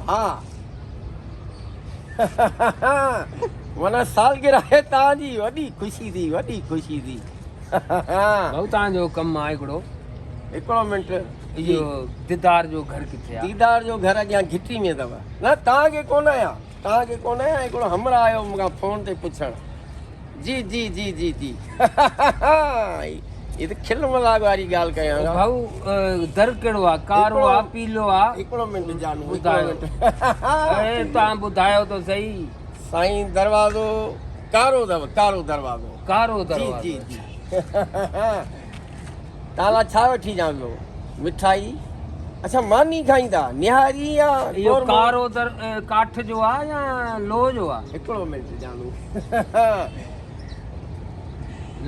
ها معنيٰ سالگرهه آهي توهان جي وڏي خوشي ٿي وڏي خوشي ٿي. ڀائو توهان جو ڪم آهي هڪڙو. هڪڙو منٽ. اهو ديدار جو گهر ڪٿي آهي؟ ديدار جو گهر اڳيان گهٽي ۾ اٿو. نه توهان کي ڪونه آهيان توهان کي ڪونه آهيان هڪڙو همراهه آيو مون کان فون تي پڇڻ. جي جي جي جي جي هي ته کل مذاق واري ڳالهه ڪيان ٿا. ڀائو در ڪهڙو آ ڪارو آ پيلو آ. هڪڙو منٽ جانو ٻڌايو اڙي توهان ٻڌايو ته سهي. سائين دروازو ڪارو اٿو ڪارو دروازو. ڪارو دروازو جي جي جي توهان لاء ڇا وٺي اچان پيو مٺائي اڇا ماني کائيندا نهاري يا اهو ڪارو در ڪاٺ جو آ يا لوهه جو آ؟ هڪڙو منٽ جانو.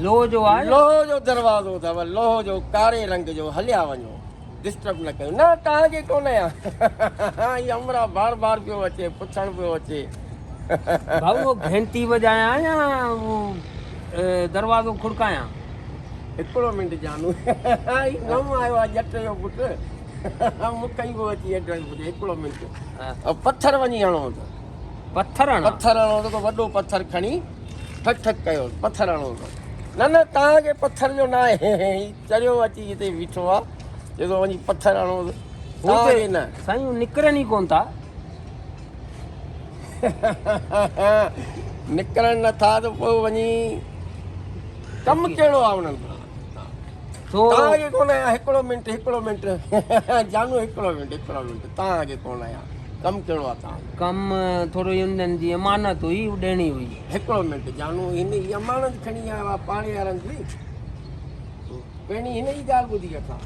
لوهه جو آ؟ لوهه جو دروازو اٿو لوهه جو ڪاري رنگ جو هليا وڃو ڊسٽرب نه ڪيو نه توهان کي ڪونه آ هي همراهه بار بار پيو اچي پڇڻ پيو اچي. ڀائو اهو گهنٽي وڄايان يا اهو دروازو کڙڪايان؟ هڪڙو منٽ جانو هي نئون آيو آ ڄٽ جو پٽ مون کي ئي پيو اچي ايڊريس پڇي هڪڙو منٽ پٿر وڃي هڻو ته پٿر هڻان پٿر هڻو ته ڪو وڏو پٿر کڻي ٺڪ ٺڪ ڪيو پٿر هڻو ته نه نه توهان کي پٿر جو نه آهي هي چريو اچي هتي بيٺو آ چئي ٿو وڃي پٿر هڻو ته توهان کي نه سائين نڪرن ئي ڪون ٿا نڪرن نه ٿا ته پوء وڃي ڪم ڪهڙو آ انهن کان؟ توهان کي ڪونه آهيان هڪڙو منٽ هڪڙو منٽ جانو هڪڙو منٽ هڪڙو منٽ توهان کي ڪونه آهيان ڪم ڪهڙو آ توهان جو؟ ڪم ٿورو انهن جي امانت هئي اهو ڏيڻي هئي. هڪڙو منٽ جانو هن جي امانت کڻي آيو آ پاڙي وارن جي پهرين هن جي ڳالهه ٻڌي وٺان.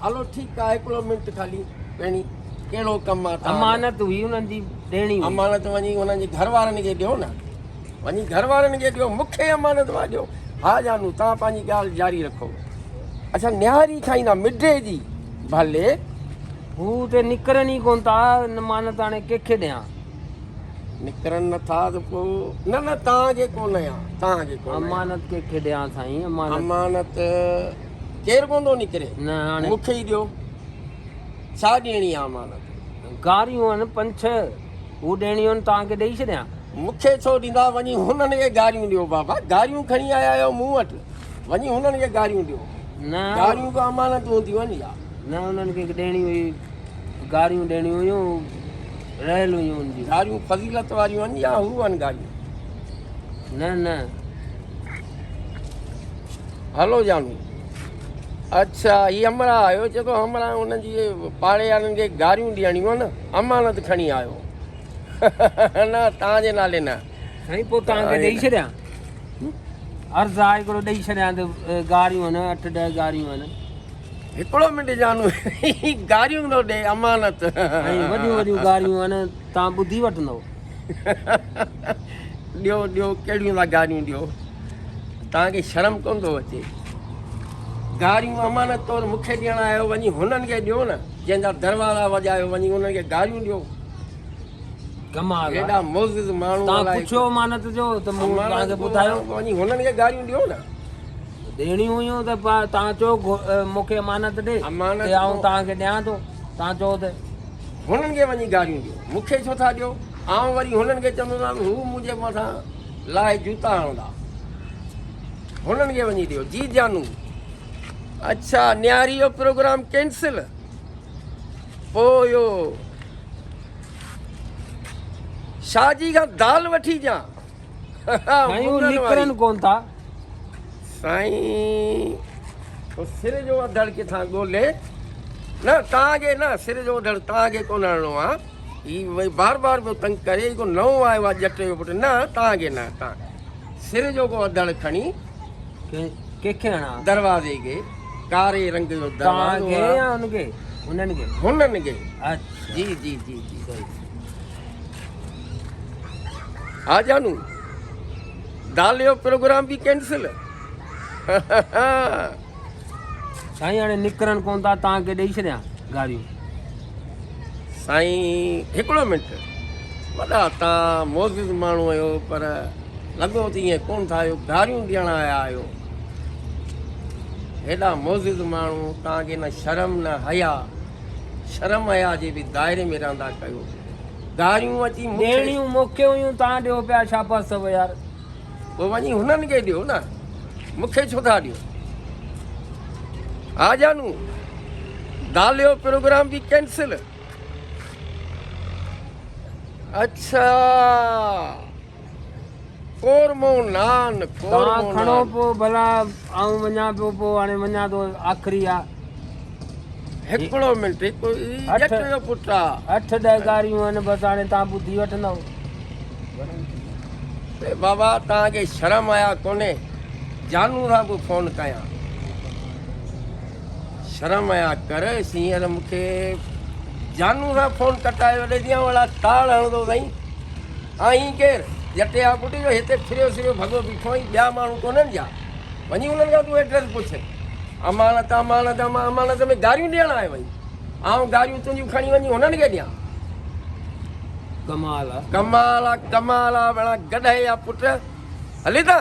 هلو ٺيڪ آ هڪڙو منٽ خالي پهرين ڪهڙو ڪم آ توهان جو؟ امانت هئي انهن جي ڏيڻي هئي. امانت وڃي انهن جي گهر وارن کي ڏيو نه. وڃي گهر وارن کي ڏيو مون کي امانت مان ڏيو. ها جانو توهان پنهنجي ڳالهه جاري رکو. اڇا نهاري کائيندا مڊي جي ڀلي. هو اتي نڪرن ئي ڪونه ٿا امانت هاڻي ڪنهن کي ڏيان. نڪرن نه ٿا ته پوء نه نه توهان کي ڪونه ڏيان توهان کي ڪونه ڏيان. امانت ڪنهن کي ڏيان سائين امانت. امانت ڪير ڪونه ٿو نڪري نه هاڻي مون کي ئي ڏيو. ڇا ڏيڻي آ امانت؟ گاريون آهن پنج ڇهه هو ڏيڻيون آهن توهان کي ڏيئي ڇڏيان. مون کي ڇو ڏيندا وڃي هنن کي گاريون ڏيو بابا گاريون کڻي آيا آهيو مون وٽ وڃي هنن کي گاريون ڏيو. نه گاريون به امانت هونديون آهن يا. نه انهن کي ڏيڻي هئي گاريون ڏيڻيون هيون رهيل هيون ان جون. گاريون فضيلت واريون آهن يا هو آهن گاريون؟ نه نه. هلو جانو. اڇا هي همراهه آيو چئي ٿو همراهه هن جي پاڙي وارن کي گاريون ڏيڻيون آهن امانت کڻي آيو. نه توهان جي نالي نه. سائين پوء توهان کي ڏيئي ڇڏيان؟ عرض آهي هڪڙو ڏيئي ڇڏيان ته گاريون آهن اٺ ڏهه گاريون آهن. هڪڙو منٽ جانو هي گاريون ٿو ڏي امانت. سائين وڏيون وڏيون گاريون آهن توهان ٻڌي وٺندو. ڏيو ڏيو ڪهڙيون ٿا گاريون ڏيو توهان کي شرم ڪونه ٿو اچي گاريون امانت طور مون کي ڏيڻ آيو وڃي هنن کي ڏيو نه جنهن جا دروازا وڄايو وڃي انهن کي گاريون ڏيو ڪمال ايڏا معزز ماڻهو توهان پڇيو امانت جو ته مون توهان کي ٻڌايو وڃي هنن کي گاريون ڏيو نه ڏيڻيون هيون ته توهان چئو مون کي امانت ڏي ته آئون توهان کي ڏيان ٿو توهان چئو ته هنن کي وڃي گاريون ڏيو مون کي ڇو ٿا ڏيو آئون وري هنن کي چوندوسانس هو منهنجي مٿان لاهي جوتا هڻندا. هنن کي وڃي ڏيو. جي جانو. اڇا نياري جو پروگرام ڪينسل. پوء اهو شاهه جي کان دال وٺي جان. سائين هو نڪرن ڪون ٿا. سائين سر جو اڌڙ ڪٿان ڳولي. نه توهان کي نه سر جو اڌڙ توهان کي ڪونه هڻڻو آ. هي وري بار بار پيو تنگ ڪري هي ڪو نئون آيو آ ڄٽ جو پٽ نه توهان کي نه توهان سر جو ڪو اڌڙ کڻي ڪنهن کي هڻان دروازي کي ڪاري رنگ جو دروازو توهان کي يا هن کي هنن کي هنن کي اڇا جي جي جي جي ها جانو دال جو پروگرام به ڪينسل سائين هاڻي نڪرن ڪون ٿا توهان کي ڏئي ڇڏيان گاريون. سائين هڪڙو منٽ وڏا تان معزز ماڻهو آهيو پر لڳو ته ائين ڪون ٿا آهيو گاريون ڏيڻ آيا آهيو هيڏا معزز ماڻهو تان کي نه شرم نه حيا شرم حيا جي به دائري ۾ رهندا ڪيو. گاريون اچي مون کي. ڏيڻيون مون کي هيون توهان ڏيو پيا شاباس اٿو يار. پوء وڃي هنن کي ڏيو نه مون کي ڇو ٿا ڏيو. ها جانو داليو پروگرام به ڪينسل. اڇا قورمو نان توهان قورمو کڻو نان. پوء ڀلا آئون وڃان پيو پوء هاڻي وڃان ٿو آخري آ. هڪڙو منٽ هڪ هي ڄٽ جو پٽ آ. اٺ ڏهه گاريون آهن بس هاڻي توهان ٻڌي وٺندؤ. اي بابا توهان کي شرم آيا ڪونهي جانو سان به فون ڪيان شرم آيا ڪر هينئر مون کي جانو سان فون ڪٽايو ڏي جيان وڙا تاڙ هڻندو سائين آهين ڪير ڄٽي آ پٽ جو هتي ڦريو سريو ڀڳو بيٺو آهين ٻيا ماڻهو ڪونهن جا وڃي انهن کان تون ايڊريس پڇ. امانت امانت امانت ۾ گاريون ڏيڻ آيو آهين. آئون گاريون تنهنجون کڻي وڃي هنن کي ڏيان. ڪمال آ. ڪمال آ ڪمال آ ڀيڻا گڏهه جا پٽ. هلي ته.